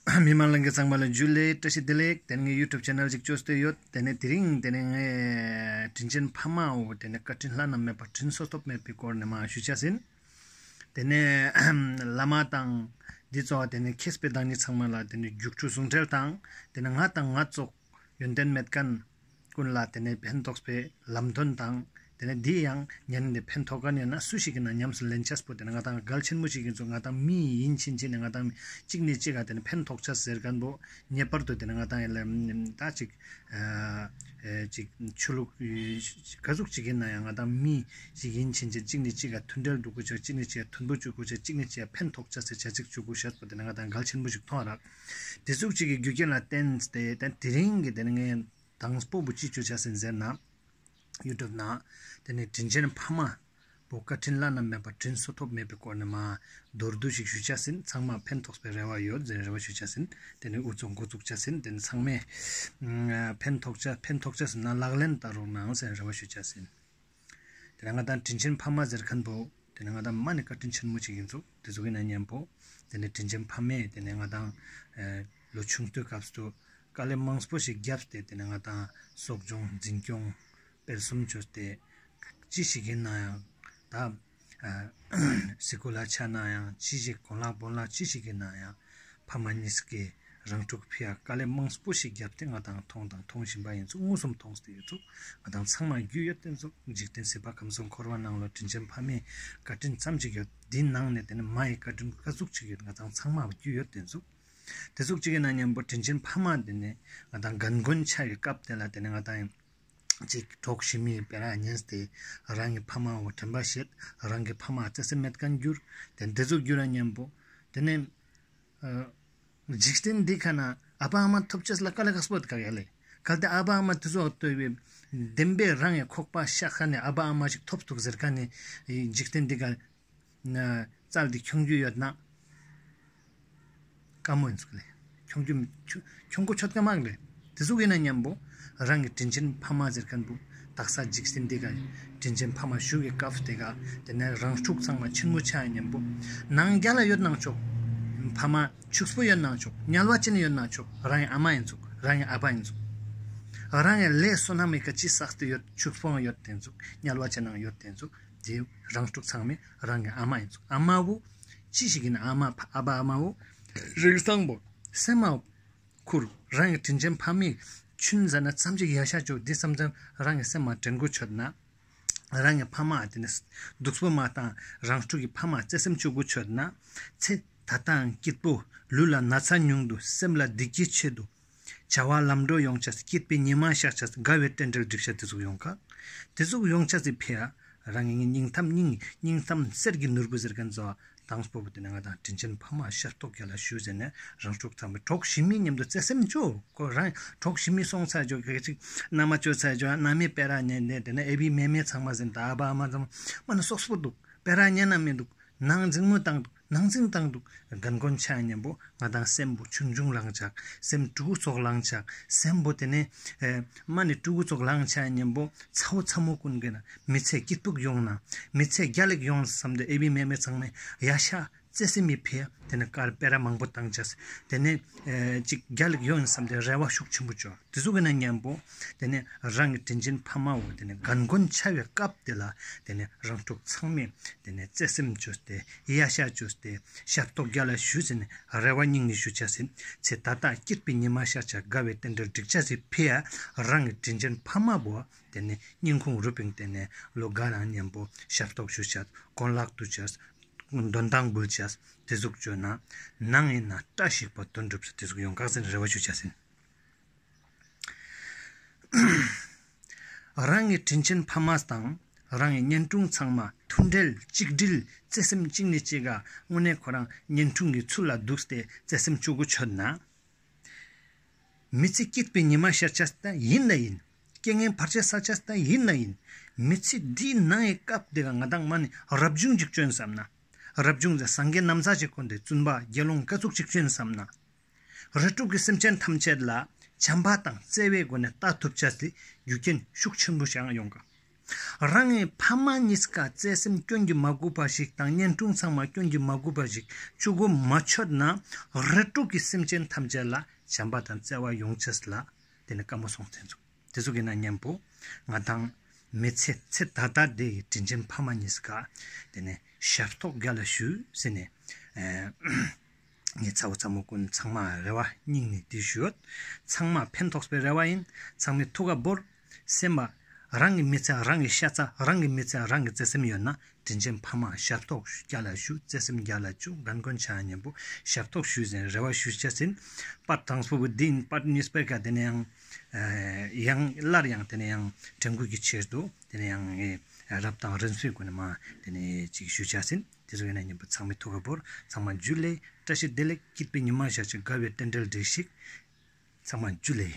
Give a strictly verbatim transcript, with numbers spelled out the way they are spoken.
མི་མང་ལྷན་རྒྱས་ཚང་མ་ལ་ཇུ་ལེ་བཀྲ་ཤིས་བདེ་ལེགས། དེ་ནས་ངའི་ཡུ་ཊུབ་ཆེ་ནལ་ཅིག་བཅོས་ཏེ་ཡོད། དེ་ནས་དེ་རིང་དེ་ནས་ངས་དྲིན་ཆེན་ཕ་མའོ་དེ་ནས་བཀའ་དྲིན་བླ་ན་མེད་པ་དྲིན་གསོ་ཐབས་མེད་པའི་སྐོར་ནས་མར་ཞུ་བྱ་ཟིན། དེ་ནས་བླ་མ་དང་འདི་ཚོ་དེ་ནས་མཁས་པའི་བདག་ཉིད་ཚང་མ་ལ་དེ་ནས་རྒྱུགས་སྤྲོད་ཟུང་འབྲེལ་དང་། དེ་ནས་ང་དང་ང་ཙོགས་ཡོན་ཏན་མེད་མཁན་ཀུན་ལ་དེ་ནས་ཕན་ཐོགས་པའི་ལམ་སྟོན་དང་། དེ་ནས་འདི་ཡང་ཉན་ནས་ཕན་ཐོགས་མཁན་ཡོད་ན་སུ་ཞིག་ཡིན་ན་ཉམས་སུ་ལེན་ཆས་པོ་དེ་ནས་ང་དང་གལ་ཆེན་པོ་ཞིག་ཡིན་ཚུལ། ང་དང་མི་ཡིན་ཕྱིན་ཆད་ནས་ང་དང་གཅིག་ནས་གཅིག་ག་དེ་ནས་ཕན་ཐོགས་ཆས་ཟེར་མཁན་པོ་ངེས་པར་དུ་དེ་ནས་ང་དང་ཡིན་ལ་ད་ཅིག་ཨ་ཨེ་ཅིག་ཆོས་ལུགས་ག་ཟུག་ཅིག་ཡིན་ན་ཡང་ང་དང་མི་ཞིག་ཡིན་ཕྱིན་ཆད་གཅིག་ནས་གཅིག་ག་མཐུན་འབྲེལ་འགྲོ་དགོས་ཆ། གཅིག་ནས་གཅིག་ག་མཐུན་པོ་བྱེད་དགོས་ཆ། གཅིག་ནས་གཅིག་ག་ཕན་ཐོགས་ཆ་ཟེར་བྱ་ཚིག་བྱེད་དགོས་ཤེས་པོ་དེ་ནས་ང་དང་གལ་ཆེན་པོ་ཞིག་མཐོང་རག། དེ་ཟུག་ཅིག་གི་རྒྱུ་རྐྱེན་ལ་བརྟེན་ཏེ་ད་དེ་རིང་གི་དེ་ནས་ངས་དང་པོ་བུ་ཅི་བཅོ་བྱ་ཟིན་ཟེར་ན། ཡུ་ཊུབ་ནང་དེ་ནས་དྲིན་ཆེན་ཕ་མ་བོ་བཀའ་དྲིན་བླ་ན་མེད་པ་དྲིན་གསོ་ཐབས་མེད་པའི་སྐོར་ནས་མར་མདོར་བསྡུས་ཤིག་ཞུ་བྱ་ཟིན། ཚང་མ་ཕན་ཐོགས་པའི་རེ་བ་ཡོད་ཟེར་རེ་བ་ཞུ་བྱ་ཟིན། དེ་ནས་འུ་ཚོ་འགོ་བཙུགས་བྱ་ཟིན། དེ་ནས་ཚང་མས་ཨ་ཕན་ཐོགས་བྱ་ཕན་ཐོགས་བྱ་ཟིན་ན་ལག་ལེན་བསྟར་རོགས་གནང་ཟེར་རེ་བ་ཞུ་བྱ་ཟིན། དེ་ནས་ང་དང་དྲིན་ཆེན་ཕ་མ་ཟེར་མཁན་པོ་དེ་ནས་ང་དང་མ་ནས་བཀའ་དྲིན་ཆེན་མོ་ཞིག་ཡིན་ཚུལ། དེ་ཚོ་གི་ན་མཉམ་པོ་དེ་ནས་དྲིན་ཆེན་ཕ་མས་དེ་ནས་ང་དང་ཨ་ལོ་ཆུང་དུས་སྐབས་སུ་དཀའ་ལས་མང་པོ་ཞིག་བརྒྱབ་སྟེ་དེ་ནས་ང་དང་གསོ་སྐྱོང་འཛིན་སྐྱོང་སྤེལ་གསུམ་བྱས་ཏེ་ཅི་ཞིག་ཡིན་ན་ཡང་ད་ཨ་སི་ཀུ་ལ་ཆ་ན་ཡང་ཅི་ཞིག་གོན་ལག་སྤོ་ལག་ཅི་ཞིག་ཡིན་ན་ཡང་ཕ་མ་གཉིས་ཀྱིས་རང་ཕྲུག་ཕི་ཡ་དཀའ་ལས་མང་པོ་ཞིག་བརྒྱབ་སྟེ་ང་དང་མཐོང་དང་མཐོང་བཞིན་པ་ཡིན་ཚུལ་མངོན་སུམ་མཐོང་སྟེ་ཡོད་ཚུལ། ང་དང་ཚང་མ་རྒྱུས་ཡོད་དེ་ཚོ་འཇིག་རྟེན་སྲིད་པ་ཁམས་གསུམ་འཁོར་བ་ནང་ལ་དྲིན་ཆེན་ཕ་མའི་བཀའ་དྲིན་ཙམ་ཅིག་ཡོད། འདིའི་ནང་ནས་དེ་ནས་མ་ཡི་བཀའ་དྲིན་ག་ཟུག་ཅིག་ཡོད། ང་དང་ཚང་མ་རྒྱུས་ཡོད་དེ་ཚོ། དེ་ཟུག་ཅིག་ཡིན་ན་མཉམ་པོ་དྲིན་ཆེན་ཕ་མ་དེ་ནས་ང་དང་རྒན་རྒོན་ཆགས་པའི་སྐབས་དེ་ལ་དེ་ནས་ང་དང་ཅིག་གྲོགས་ཞི་མི་སྤེ་ར་ཉན་སྟེ་རང་གི་ཕ་མ་འོ་དྲན་པ་བྱེད། རང་གི་ཕ་མ་བརྩེ་སེམས་མེད་མཁན་འགྱུར། དེ་འདི་ཟུག་འགྱུར་ན་མཉམ་པོ་དེ་ནས་ཨ་འཇིག་རྟེན་འདི་ཁ་ན་ཨ་ཕ་ཨ་མ་ཐོབ་ཅེས་ལ་དཀའ་ལས་ཁག་པོ་དཀའ་ཡ་ལེ། གལ་ཏེ་ཨ་ཕ་ཨ་མ་དེ་ཚོ་ལྟོས་པའི་བདེན་པའི་རང་གི་ཁོག་པ་ཤ་ཁ་ནས་ཨ་ཕ་ཨ་མ་ཞིག་ཐོབ་ཐུབ་ཟེར་ཁ་ནས་འཇིག་རྟེན་འདི་ཁ་ན་བཙལ་ཏེ་ཁྱོང་རྒྱུ་ཡོད་ན་དཀའ་མོ་ཡིན་ཚུགས་ལེ། ཁྱོང་རྒྱུ་ཁྱོ་ཁྱོང་གོ་ཆོད་ཀ་མ་རེད། དེ་ཚོ་ཡིན་ན་མཉམ་པོ་རང་གི་དྲིན་ཆེན་ཕ་མ་ཟེར་མཁན་པོ་དག་ས་འཇིག་རྟེན་འདི་ག་དྲིན་ཆེན་ཕ་མ་ཞུ་བའི་སྐབས་དེ་ག་དེ་ནས་རང་ཕྲུག་ཚང་མ་ཆེན་མོ་ཆགས་མཉམ་པོ་ནང་རྒྱ་ལ་ཡོད་ནང་ཆོག་ཕ་མ་ཕྱུགས་པོ་ཡོད་ནང་ཆོག་དམྱལ་བ་ཅན་ཡོད་ནང་ཆོག་རང་གི་ཨ་མ་ཡིན་ཚུགས། རང་གི་ཨ་ཕ་ཡིན་ཚུགས། རང་གི་ལས་བསོད་ནམས་མི་ཀ་ཅི་བསགས་ཏེ་ཡོད། ཕྱུགས་པོ་ཡོད་དེ་ཚུགས། དམྱལ་བ་ཅན་ནང་ཡོད་དེ་ཚུགས། དེ་རང་ཕྲུག་ཚང་མས་རང་གི་ཨ་མ་ཡིན་ཚུལ། ཨ་མ་བོ་ཅི་ཞིག་ཡིན་ན་ཨ་མ་ཕ་ཨ་ཕ་ཨ་མ་བོ་རིགས་བཟང་པོ་སེམས་མ་ཁུར་རང་གི་དྲིན་ཆེན་ཕ་མའི་ཆུན་ཟ་ན་ཙམ་ཅིག་ཡ་ཤ་ཅོ་འདི་བསམ་ཙམ་རང་གི་སེམས་མ་དྲན་དགོས་ཆོད་ན། རང་གི་ཕ་མ་དེ་ནི་སྡུག་པོ་མ་བཏང་རང་ཕྲུག་གི་ཕ་མ་བརྩེ་སེམས་བཅུག་དགོས་ཆོད་ན། ཚེ་ད་ལྟའང་སྐྱིད་པོ་ལུས་ལ་ན་ཚ་ཉུང་དུ་སེམས་ལ་བདེ་སྐྱིད་ཆེད་དུ། བྱ་བ་ལམ་འགྲོ་ཡོང་ཆ་སྐྱིད་པའི་ཉི་མ་ཤར་ཆ་དགའ་བའི་རྟེན་འབྲེལ་འགྲིག་ཆ་དེ་ཚོ་ཡོང་ཁ། དེ་ཚོ་ཡོང་ཆ་སི་ཕི་ཡ་རང་གི་སྙིང་ཐམ་སྙིང་སྙིང་ཐམ་གསེར་གྱི་ནོར་བུ་ཟེར་མཁན་ཚོ་དང་སྤོ་བོ་དེ་ནས་ང་དང་དྲིན་ཆེན་ཕ་མ་ཤ་སྟག་རྒྱ་ལ་ཞུ་ཟེར་ནས་རང་ཕྲུག་ཚང་མས་གྲོགས་ཞི་མི་མཉམ་དུ་བརྩེ་སེམས་བཅོ་ཁོ་རང་གྲོགས་ཞི་མི་སོང་ཚ་ཅོ་ག་ཅིག་མནའ་མ་ཅོ་ཚ་ཅོ་མནའ་མའི་སྤེ་ར་ཉན་ནས་དེ་ནས་ཨེ་བི་མེ་མེ་ཚང་མ་ཟིན་ད་ཨ་བ་ཨ་མ་ཚང་མ་ནི་སོག་སྤོ་འདུག་སྤེ་ར་ཉན་ན་མི་འདུག་ནང་འཛིང་མོ་བཏང་འདུག་ནང་འཛིང་བཏང་འདུག་རྒན་རྒོན་ཆགས་མཉམ་པོ་ང་དང་སེམས་པོ་ཆུང་ཆུང་ལངས་ཆགས། སེམས་ཕྲུ་གུ་ཚོགས་ལངས་ཆགས། སེམས་པོ་དེ་ནས་ཨེ་མ་ནི་ཕྲུ་གུ་ཚོགས་ལངས་ཆགས་མཉམ་པོ་ཚ་བོ་ཚ་མོ་ཀུན་གྱི་ན་མི་ཚེ་སྐྱིད་པོ་ཡོང་ན་མི་ཚེ་རྒྱ་ལེགས་ཡོང་བསམ་སྟེ་ཨེ་བི་མེ་མེ་ཚང་མས་ཡ་ཤ་བརྩེ་སེམས་མི་ཕི་དེ་ནས་དཀར་སྤེ་ར་མང་པོ་བཏང་ཆགས། དེ་ནས་ཨེ་ཅིག་རྒྱ་ལེགས་ཡོང་བསམ་སྟེ་རེ་བ་ཤུགས་ཆེན་པོ་བཅོ། དེ་ཚོ་གི་ན་མཉམ་པོ་དེ་ནས་རང་གི་དྲིན་ཆེན་ཕ་མ་བོ་དེ་ནས་རྒན་རྒོན་ཆགས་པའི་སྐབས་དེ་ལ་དེ་ནས་རང་ཕྲུག་ཚང་མས་དེ་ནས་བརྩེ་སེམས་བཅོས་ཏེ་གཡའ་ཤ་བཅོས་ཏེ་ཞབས་ཏོག་རྒྱ་ལ་ཞུས་ཟེར་ནས་རེ་བ་སྙིང་ནས་ཞུ་བྱ་ཟིན། ཚེ་ད་ལྟ་སྐྱིད་པའི་ཉི་མ་ཤར་བྱ་དགའ་བའི་རྟེན་འབྲེལ་འགྲིག་བྱ་ཟིན་ཕི་ཡ་རང་གི་དྲིན་ཆེན་ཕ་མ་བོ་དེ་ནས་སྙིང་ཁུང་རུས་པའི་དེ་ནས་ལོ་དགའ་རང་མཉམ་པོ་ཞབས་ཏོག་ཞུ་བྱ་གོན་ལག་བཏུ་བྱ་འདོན་ཐང་འབུལ་བྱ་དེ་ཟུག་བཅོས་ན་ནང་ཡིན་ན་བཀྲ་ཤིས་པ་དོན་འགྲུབ་ས་དེ་ཟུག་ཡོང་ཁག་ཟིན་རེ་བ་ཞུ་བྱ་ཟིན། རང་གི་དྲིན་ཆེན་ཕ་མ་དང་རང་གི་གཉེན་དྲུང་ཚང་མ་མཐུན་འབྲེལ་གཅིག་སྒྲིལ་བརྩེ་སེམས་གཅིག་ནས་གཅིག་ག་དངོས་གནས་ཁོ་རང་གཉེན་དྲུང་གི་ཚུལ་ལ་འདུག་སྟེ་བརྩེ་སེམས་བཅུག་གི་ཆོད་ན། མི་ཚེ་སྐྱིད་པའི་ཉི་མ་ཤར་ཆ་ད་ཡིན་ན་ཡིན། རྐྱེན་ངན་བར་ཆད་ས་ཆ་ད་ཡིན་ན་ཡིན། མི་ཚེ་འདིའི་ནང་གི་སྐབས་དེ་ག་ང་དང་མ་ནི་རབ་བྱུང་ཅིག་བྱོན་བསམ་ན། རབ་བྱུང་ཟེར་སངས་རྒྱས་ན་བཟའ་ཅིག་ཁོ་འདི་བཙུན་པ་དགེ་སློང་ཀ་ཚུགས་ཅིག་བྱོན་བསམ་ན། རིགས་དྲུག་གི་སེམས་ཅན་ཐམས་ཅད་ལ་བྱམས་པ་དང་བརྩེ་བའི་སྒོ་ནས་ལྟ་ཐུབ་ཆ་སི་རྒྱུ་རྐྱེན་ཤུགས་ཆེན་པོ་ཞིག་ཡོང་ག་རང་གི་ཕ་མ་གཉིས་ཀ་བརྩེ་སེམས་སྐྱོན་གྱིས་མ་གོས་པ་ཞིག་དང་གཉེན་དྲུང་ཚང་མ་སྐྱོན་གྱིས་མ་གོས་པ་ཞིག་བཅུག་གོ་མ་ཆོད་ན། རིགས་དྲུག་གི་སེམས་ཅན་ཐམས་ཅད་ལ་བྱམས་པ་དང་བརྩེ་བ་ཡོང་ཆེད་ལ་དེ་ནི་དཀའ་མོ་སོང་ཚེ་འཛུགས་དེ་ཚོ་གི་ན་མཉམ་པོ་ང་དང་མི་ཚེ་ཚེ་ད་ལྟ་དེ་དྲིན་ཅན་ཕ་མ་གཉིས་ཀ་དེ་ནི་ཞབས་ཏོག་རྒྱ་ལ་ཞུས་ཟེར་ནས། ངའི་ཚ་བོ་ཚ་མོ་ཀུན་ཚང་མ་རེ་བ་སྙིང་ནས་འདི་ཞུ་ཡོད། ཚང་མ་ཕན་ཐོགས་པའི་རེ་བ་ཡིན། ཚང་མས་ཐུགས་ཁ་བོར། སེམས་པ་རང་གི་མི་ཚེ་རང་གི་ཤ་ཚ། རང་གི་མི་ཚེ་རང་གི་བརྩེ་སེམས་ཡོད་ན་དྲིན་ཅན་ཕ་མ་ཞབས་ཏོག་རྒྱ་ལ་ཞུ། བརྩེ་སེམས་རྒྱ་ལ་ཞུ། རྒན་རྒོན་ཆ་མཉམ་པོ་ཞབས་ཏོག་ཞུ་ཟེར་རེ་བ་ཞུ་བྱ་ཟིན། པར་དང་སྤུ་གུ་འདི་ཡིན། པར་གཉིས་པའི་ཀ་དེ་ནས་ཡང་ཡང་སླར་ཡང་དེ་ནས་ཡང་དྲན་སྐུལ་གྱི་ཆེད་དུ་དེ་ནས་ཡང་རབ་དང་རིམ་སྲོལ་ཀུན་ནས་མ་དེ་ནས་ཅིག་ཞུ་བྱ་ཟིན། དེ་ཚོ་ཡིན་ན་མཉམ་པོ་ཚང་མས་ཐུགས་ཁ་བོར། ཚང་མ་འཇུ་ལེ། བཀྲ་ཤིས་བདེ་ལེགས། སྐྱིད་པའི་ཉི་མ་ཞག་ཅིག་དགའ་བའི་རྟེན་འབྲེལ་སྒྲིག་ཞིག་ཚང་མ་འཇུ་ལེ།